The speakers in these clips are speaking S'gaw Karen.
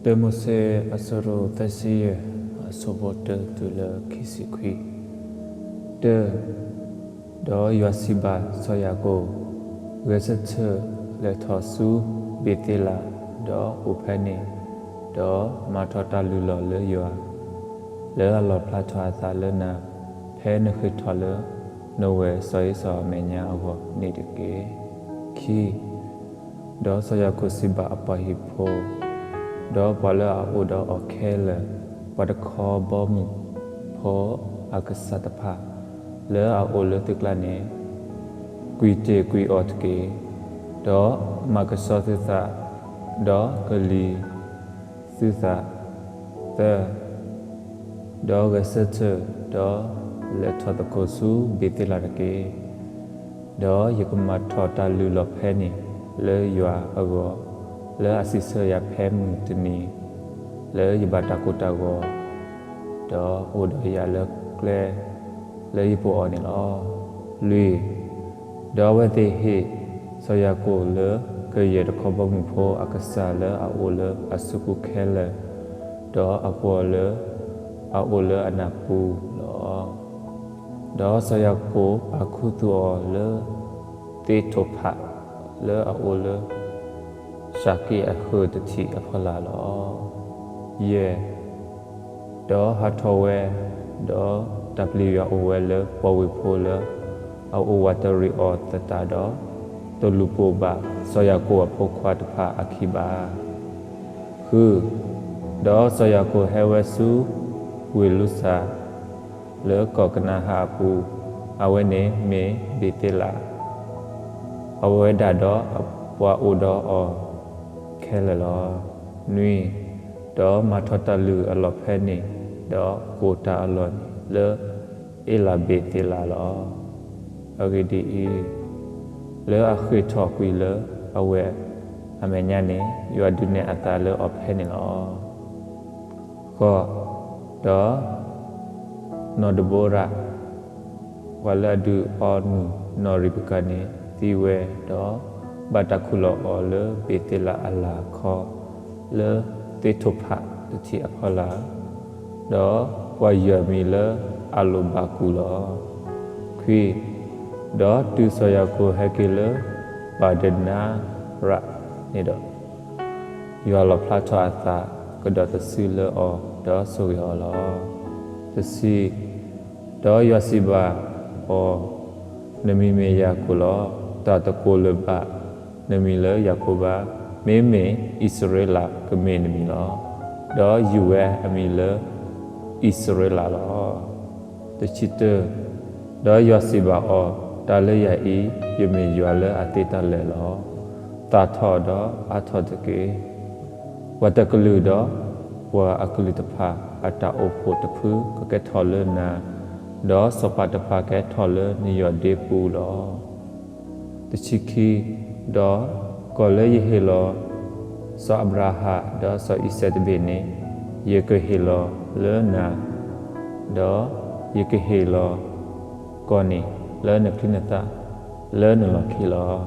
တၢမိၤၡ့ အဆၢဒိၣ်သၢဆံယဲၢ်, အဆၢဖိတၢတုၤလၢခံဆံခွံ. တၢ, ဒီးယွၤစံးဘၣ်စီၤယၤကိာ်, ဂဲၤဆၢထၢၣ်လဲၤထီၣ်ဆူဘ့ၤသ့လး, ဒီးအိၣ်ဖဲန့ၣ်, ဒီးမၤထီၣ်တၢ်လုၢ်လီၢ်လၢယွၤ လၢအလီၣ်ဖျါထီၣ်အသးလၢနၤ, ဖဲနဃ့ၢ်ထီၣ်လၢနဝဲၢ်စီၤဧ့ၡီၤအမဲာ်ညါအဂီၢ်န့ၣ်တက့ၢ်. ခံ, ဒီးစီၤယၤကိာ်စံးဘၣ်အပှၤဟံၣ်ဖိ, ဒီးပှၤလၢအအိၣ်ဒီးအီၤခဲလၢာ်, ပှၤတခီဘီမုၢ်ဖိအကစၢ်တဖၣ် လၢအအိၣ်လၢသုကျါန့ၣ်, ကွံာ်တ့ၢ်ကွံာ်အီၤတက့ၢ်. ဒီးမၤကဆှီသုသး, ဒီးကလံၤသုသး. သၢ, ဒီးဂဲၤဆၢထၢၣ်, ဒီးလဲၤထီၣ်သကိးဆူဘ့ၤသ့လးတက့ၢ်. ဒီးယကမၤထီၣ်တၢ်လုၢ်လီၢ်ဖဲန့ၣ်လၢယွၤအဂီၢ်, လၢအစံးဆၢယၤဖဲမုၢ်တနံၤ လၢယဘၣ်တၢ်ကိၢ်တၢ်ဂီၤ, ဒီးအိၣ်ဒီးယၤလၢကျဲလၢယပူၤအီၤန့ၣ်လီၤ. လွံၢ်, ဒီးအဝဲသ့ၣ်ဟ့ၣ်စီၤယၤကိာ်လၢကယဲၢ်တခီဘီမုၢ်ဖိအကစၢ်လၢအအိၣ်လၢအစုပူၤခဲလၢာ်, ဒီးအကွီၢ်လၢအအိၣ်လၢအနၢ်ပူၤလီၤ. ဒီးစီၤယၤကိာ်ပာ်ခူသူၣ်အီၤလၢသ့ထိၣ်ဖး လၢအအိၣ်လၢ ၡၤကံၣ်အဃၢၤတထံၣ်အဖီလာ်လီၤ. ယဲၢ်, ဒီးဟးထီၣ်ဝဲ, ဒီးတၢ်ပျံၤယွၤအိၣ်ဝဲလၢပှၤဝ့ၢ်ဖိလၢအအိၣ်ဝးတရံးအီၤသတးဒီး, တလူၤပိာ်ဘၣ်စီၤယၤကိာ်အဖိခွါတဖၣ်အခံဘၣ်. ဃု, ဒီးစီၤယၤကိာ်ဟဲဝဲဆူဝ့ၢ်လူစၢ် လၢကီၢ်ကနၤအၣ်အပူၤ, အဝဲန့ၣ်မ့ၢ်ဘ့ၤသ့လး, အဝဲဒၣ်ဒီးပှၤအိၣ်ဒီးအီၤခဲလၢာ်လီၤ. နွံ, ဒီးမၤထီၣ်တၢ်လုၢ်အလီၢ်ဖဲန့ၣ်, ဒီးကိၢ်တၢ်အလီၢ်န့ၣ်လၢအ့လးဘ့ၤသ့လးလီၤ. အဂ့ၢ်ဒ်အံၤ, လၢအဃ့ၢ်ထီၣ်ကွံာ်လၢအဝဲၢ်အမဲာ်ညါန့ၣ်, ယွၤဒုးနဲၣ်အသးလၢအီၤဖဲန့ၣ်လီၤ. ဃိး, ဒီးနီၢ်ဒဘိရၣ်, ပှၤလၢအဒုးအီနုၢ်နီၢ်ရံးဘကၤန့ၣ် သံဝဲ, ဒီးဘၣ်တၢ်ခူၣ်လီၤအီၤလၢဘ့ၤသ့လးအလၤခီ လၢသ့ထိၣ်ဖးတထံၣ်အဖီလာ်, ဒီးကွၢ်ယွၤအမံၤလၢအလိၣ်ဘၣ်ကူၣ်လီၤ. ခွံ, ဒီးတုၤစီၤယၤကိာ်ဟဲက့ၤလၢပၢ်ဒနါရၣ်န့ၣ်ဒီး, ယွၤလီၣ်ဖျါထီၣ်အသးကဒီးတစုလၢအီၤ, ဒီးဆိၣ်ဂ့ၤအီၤလီၤ. တဆံ, ဒီးယွၤစံးဘၣ်အီၤ, နမံၤမ့ၢ်ယၤကိာ်လီၤ. တၢ်တကိးလၢၤဘၣ်နမံၤလၢယၤကိာ်ဘၣ်, မ့မ့ၢ်အံၣ်စရ့လးကမ့ၢ်နမံၤလီၤ. ဒီးယုၢ်ဝဲအမံၤလၢအံၣ်စရ့လးလီၤ. တဆံတၢ, ဒီးယွၤစံးဘၣ်အီၤ, တၢ်လၢယၤအံၤ, ယမ့ၢ်ယွၤလၢအသ့တၢ်လၢာ်လီၤ. သၣ်ထီၣ်ဒီးအါထီၣ်တက့ၢ်. ပှၤတကလုာ်ဒီးပှၤအကလုာ်တဖၣ် အတၢ်အိၣ်ဖှိၣ်တဖုကကဲထီၣ်လၢနၤ, ဒီးစီၤပၤတဖၣ်ကဟဲထီၣ်လၢနယီၢ်ဒ့ပူၤလီၤ. တဆံခံ, ဒီးကီၢ်လၢယဟ့ၣ်လီၤ စီၤအၤဘြၤဟၣ်ဒီးစီၤအံၤစဲးတဘ့ၣ်န့ၣ်, ယကဟ့ၣ်လီၤလၢနၤ, ဒီးယကဟ့ၣ်လီၤကီၢ်န့ၣ်လၢနချံနသၣ်လၢနလီၢ်ခံလီၤ.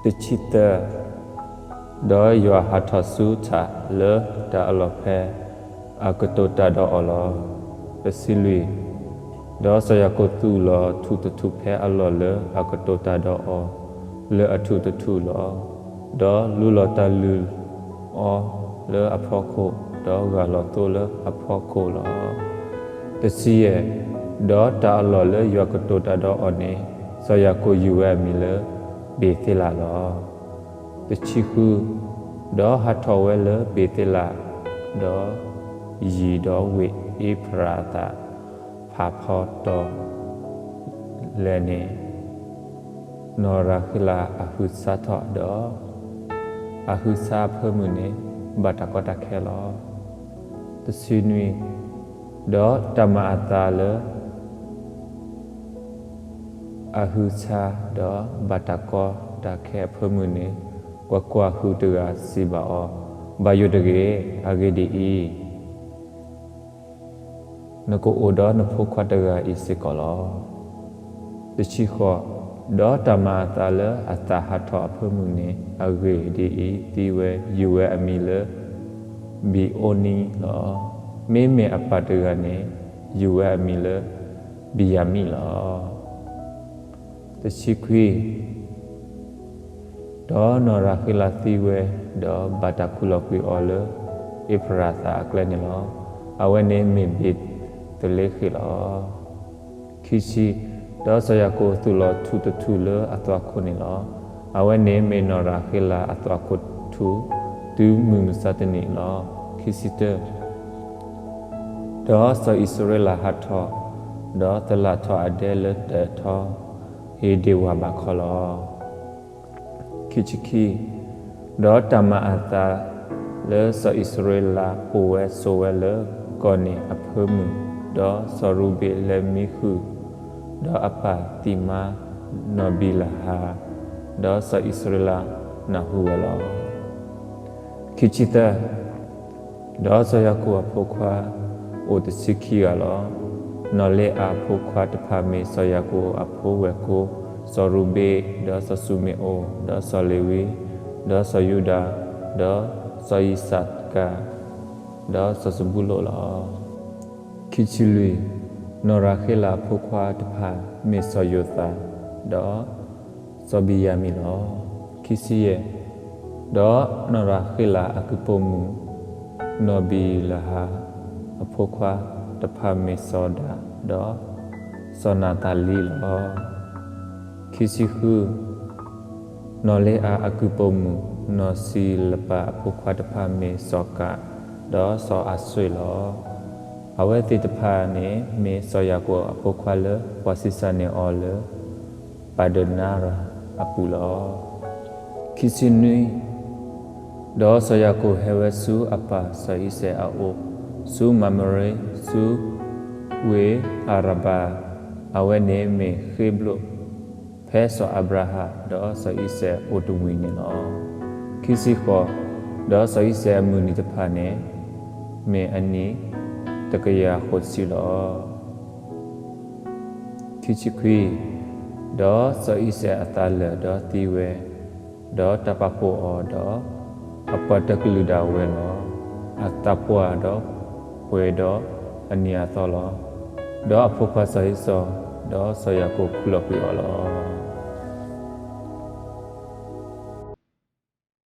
တဆံသၢ, ဒီးယွၤဟးထီၣ်ဆူထၣ်လၢတၢ်အလီၢ်ဖဲအကတိၤတၢ်ဒီးအီၤလီၤ. တဆံလွံၢ်, ဒီးစီၤယၤကိာ်သူၣ်လီၤထူၣ်တထူၣ်ဖဲအလီၢ်လၢအကတိၤတၢ်ဒီးအီၤလၢအထူၣ်တထူၣ်လီၤ. ဒီးလူလီၤတၢ်လုၢ်အီၤလၢအဖီခိၣ်, ဒီးဂၢ်လီၤသိလၢအဖီခိၣ်လီၤ. တဆံယဲၢ်, ဒီးတၢ်အလီၢ်လၢယွၤကတိၤတၢ်ဒီးအီၤန့ၣ်, စီၤယၤကိာ်ယုၢ်ဝဲအမံၤလၢဘ့ၤသ့လးလီၤ. တဆံဃု, ဒီးဟးထီၣ်ဝဲလၢဘ့ၤသ့လး, ဒီးယံၤဒီးဝ့ၢ်အ့ဖရၤသးဖးဖီတီၤလဲၣ်န့ၣ်, နီၢ်ရၤဃ့လးအဟုးဆါထီၣ်ဒီး အဟုးဆါအဖၢမုၢ်န့ၣ် ဘၣ်တၢ်ကီတၢ်ခဲလီၤ. တဆံနွံ, ဒီးတၢ်မၤအသးလၢ အဟုးဆါ, ဒီးဘၣ်တၢ်ကီတၢ်ခဲအဖၢမုၢ်န့ၣ်, ပှၤကွၢ်ဟုးတဂၤစံးဘၣ်အီၤ, ဘၣ်ယိၣ်တဂ့ၤ, အဂ့ၢ်ဒ်အံၤ, နကအိၣ်ဒီးနဖိခွါတဂၤအံၤစ့ၢ်ကီးလီၤ. တဆံဃိး, ဒီးတၢ်မၤအသးလၢအသၣ်ဟးထီၣ်အဖၢမုၢ်န့ၣ်, အဂ့ၢ်ဒ်အံၤ, သံဝဲ, ယုၢ်ဝဲအမံၤလၢ ဘံၤဧိနံလီၤ. မ့မ့ၢ်အပၢ်တဂၤန့ၣ် ယုၢ်ဝဲအမံၤလၢ ဘံၤယၤမံၣ်လီၤ. တဆံခွံ, ဒီးနီၢ်ရၤဃ့လးသံဝဲ, ဒီးဘၣ်တၢ်ခူၣ်လီၤကွံာ်အီၤလၢ အ့ဖရၤသးအကျဲန့ၣ်လီၤ. အဝဲန့ၣ်မ့ၢ်ဘ့းသလ့ဃ့ၣ်လီၤ. ခံဆံ, ဒီးစီၤယၤကိာ်သူၣ်လီၤထူၣ်တထူၣ်လၢအသွၣ်ခိၣ်န့ၣ်လီၤ. အဝဲန့ၣ်မ့ၢ်နီၢ်ရၤဃ့လးအသွၣ်ခိၣ်ထူၣ် တုၤမုၢ်မဆါတနံၤလီၤ. ခံဆံတၢ, ဒီးစီၤအံၣ်စရ့လးဟးထီၣ်, ဒီးသလၣ်ထီၣ်အဒဲလၢတၢးထီ ဧ့ၤဒ့ၣ်ဝၢ်ဘးခီလီၤ. ခံဆံခံ, ဒီးတၢ်မၤအသးလၢစီၤအံၣ်စရ့လးအိၣ်ဝဲဆိးဝဲလၢကီၢ်န့ၣ်အဖၢမုၢ်, ဒီးစီၤရူၤဘ့းလဲၤမံဃုာ်, ဒီးအပၢ်သံၣ်မါနီၢ်ဘံၤလဟါ, ဒီးစီၤအံၣ်စရ့လးနၢ်ဟူဝဲလီၤ. ခံဆံသၢ, ဒီးစီၤယၤကိာ်အဖိခွါအိၣ်တဆံခံဂၤလီၤ. နီၢ်လ့အၤအဖိခွါတဖၣ်မ့ၢ်စီၤယၤကိာ်အဖိဝဲၢ်ကိာ်, စီၤရူၤဘ့း, ဒီးစီၤၡူမ့ၣ်အိၣ်, ဒီးစီၤလ့ၤဝံ, ဒီးစီၤယူဒၤ, ဒီးစီၤယံးစကၤ, ဒီးစီၤစဘူလိၣ်လီၤ. ခံဆံလွံၢ်, နီၢ်ရၤဃ့လးအဖိခွါတဖၣ်မ့ၢ်စီၤယိၤသး, ဒီးစီၤဘံၤယၤမံၣ်လီၤ. ခံဆံယဲၢ်, ဒီးနီၢ်ရၤဃ့လးအကုၢ်ပိာ်မုၣ် နီၢ်ဘံၤလဟါအဖိခွါတဖၣ်မ့ၢ်စီၤဒၤ, ဒီးစီၤနၤသၤလံလီၤ. ခံဆံဃု, နီၢ်လ့အၤအကုၢ်ပိာ်မုၣ် နီၢ်စံလပၤအဖိခွါတဖၣ်မ့ၢ်စီၤကး, ဒီးစီၤအၤစရ့းလီၤ. အဝဲသ့ၣ်တဖၣ်န့ၣ်မ့ၢ်စီၤယၤကိာ်အဖိခွါလၢပှၤဆံးစၢ်န့ၢ်အီၤလၢ ပၤဒနၤရၤအပူၤလီၤ. ခံဆံနွံ, ဒီးစီၤယၤကိာ်ဟဲဝဲဆူအပၢ်စီၤအံၤစဲးအအိၣ်, ဆူမၤမရ့, ဆူဝ့ၢ်အၤရဘၤ, အဝဲန့ၣ်မ့ၢ်ဃ့ဘြိၣ် ဖဲစီၤအၤဘြၤဟၣ် ဒီးစီၤအံၤစဲးအိၣ်တမှံၤန့ၣ်လီၤ. ခံဆံဃိး, ဒီးစီၤအံၤစဲးအမုၢ်နံၤတဖၣ်န့ၣ် မ့ၢ်အနံၣ်တကယၤဃိးဆံလီၤ. ခံဆံခွံ, ဒီးစီၤအံၤစဲးအသးလၢာ်ဒီးသံဝဲ, ဒီးတၢ်ပာ်ဖှိၣ်အီၤဒီးအပှၤတကလုာ်ဒၣ်ဝဲလီၤ. အသးပှၢ်ဒီးပှဲၤဒီးအနံၤအသီလီၤ. ဒီးအဖိခွါစီၤဧ့စီၤ, ဒီးစီၤယၤကိာ်ခူၣ်လီၤကွံာ်အီၤလီၤ.